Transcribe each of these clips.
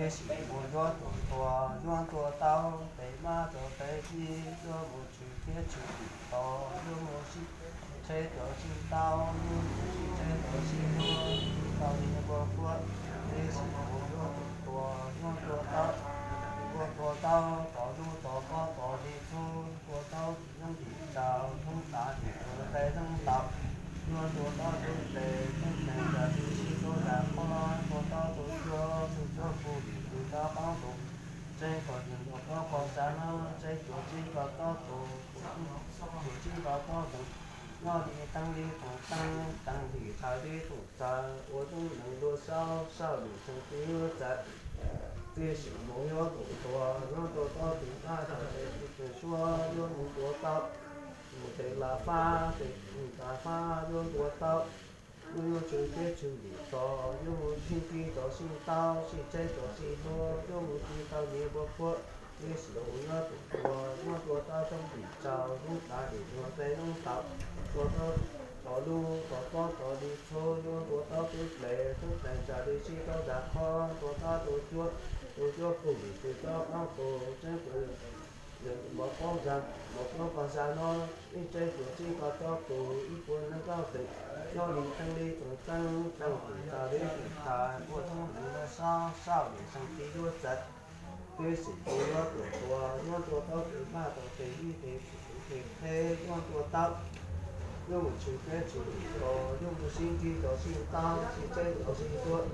Sim mus yuav tuam tuag yuav ntuas tau, tes mab rau tes yig yuav mus tshwm kiab tshwm lim tos, yuav mus sib tsheb cov sib tau, yuav mus sib tsheb cov sib tuag, tau li npua quaj. Tes sim mus yuav tuam tuag yuav ntuas tau, ntuas tau tos lub tos pob tos li txhub, ntuas tau tus zoo lim tsaus, zoo tav lim tus tes zoo taus, yuav ntuas tau tus tes, tus tes cas tus sib tuav zas qhov, ntuas tau tus cuab, tus cuab kuj lim tus rov qab tus. Tseeb kom yus ntuas pob qos xav no, tseeb cuav tsib nkaus tob tus, cuav tsib nkaus tob tus, nyob li teeb li tus teeb, teeb lim txhais li tus txhais, ua lub neej dua saub, saub lim txheej ti yuav txais. Tes sim mus yuav tuam tuag yuav ntuas tau tus mab rau tes yig tus suab, yuav mus ntuas tau tus tes las fab, tes tus las fab yuav ntuas tau, yuav mus tshwm kiab tshwm lim tos, yuav mus sib ntsib cov sib tau, sib tsheb cov sib tuag, yuav mus tsis tau niam npua quaj. Tes sim mus yuav tuam tuag yuav ntuas tau zoo lim tsaus, zoo tav lim tus tes zoo taus, ntuas tau tos lub tos pob tos li txhub, yuav ntuas tau tus tes, tus tes cas tus sib tuav zas qhov, ntuas tau tus cuab, tus cuab kuj lim tus rov qab tus. Tseeb kuv npov pob zas, npov pob qos zas no, ib tseeb cuav tsib nkaus tob tus, ib puas nees nkaum teev, nyob li teeb li tus teeb, teeb lim txhais li tus txhais, ua lub neej dua saub, saub lim txheej ti yuav txais. Tes sim mus yuav tuam tuag yuav ntuas tau tus mab rau tes yig tes tus tes qhe yuav ntuas tau, yuav mus tshwm kiab tshwm lim tos, yuav mus sib ntsib cov sib tau, sib tsheb cov sib tuag,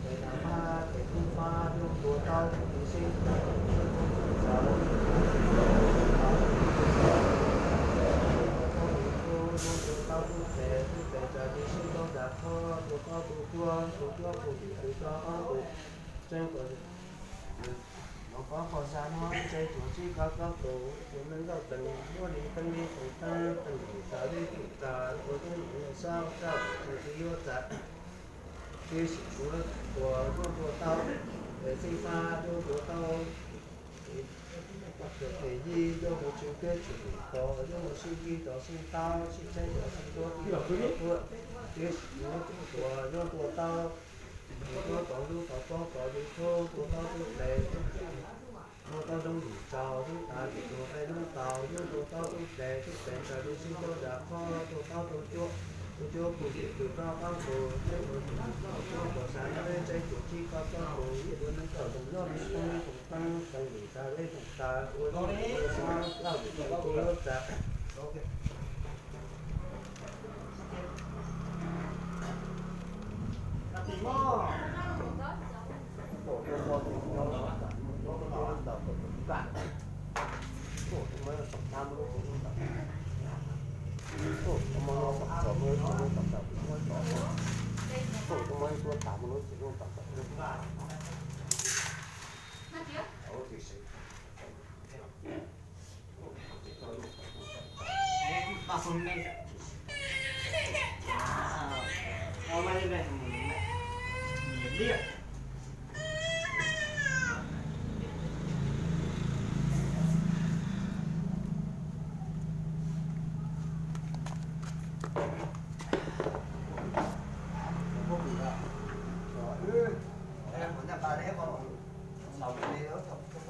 tes las fab, tes tub fab yuav ntuas tau, tes sib tau, tes tub txaus, yuav ntuas tau tus tes, tus tes cas tus sib tuav zas qhov, ntuas tau tus cuab, tus cuab kuj lim tus rov qab tus. Tseeb kuv npov pob qos zas no, tseeb cuav tsib nkaus tob tus, ib puas nees nkaum teev, nyob li teeb li tus teeb, teeb lim txhais li tus txhais, ua lub neej dua saub, saub lim txheej ti yuav txais. Tes sim mus yuav tuam tuag yuav ntuas tau, tes xib fab yuav ntuas tau, tes yig yuav mus tshwm kiab tshwm lim tos, yuav mus sib ntsib cov sib tau, sib tsheb cov sib tuag, ib yam li tuam tuag. Tes sim mus yuav tuam tuag yuav ntuas tau, ntuas tau lub tos pob tos li txhub, ntuas tau tus tes, ntuas tau zoo lim tsaus, zoo tav lim tus tes zoo taus, yuav ntuas tau tus tes, tus tes cas tus sib tuav zas qhov, ntuas tau tus cuab, tus cuab kuj lim tus rov qab tus. Tseeb kuv npov pob qos zas no, tseeb cuav tsib nkaus tob tus, ib puas nees nkaum teev, nyob li teeb li tus teeb, teeb lim txhais li tus txhais, ua lub neej dua saub, saub lim txheej ti yuav txais.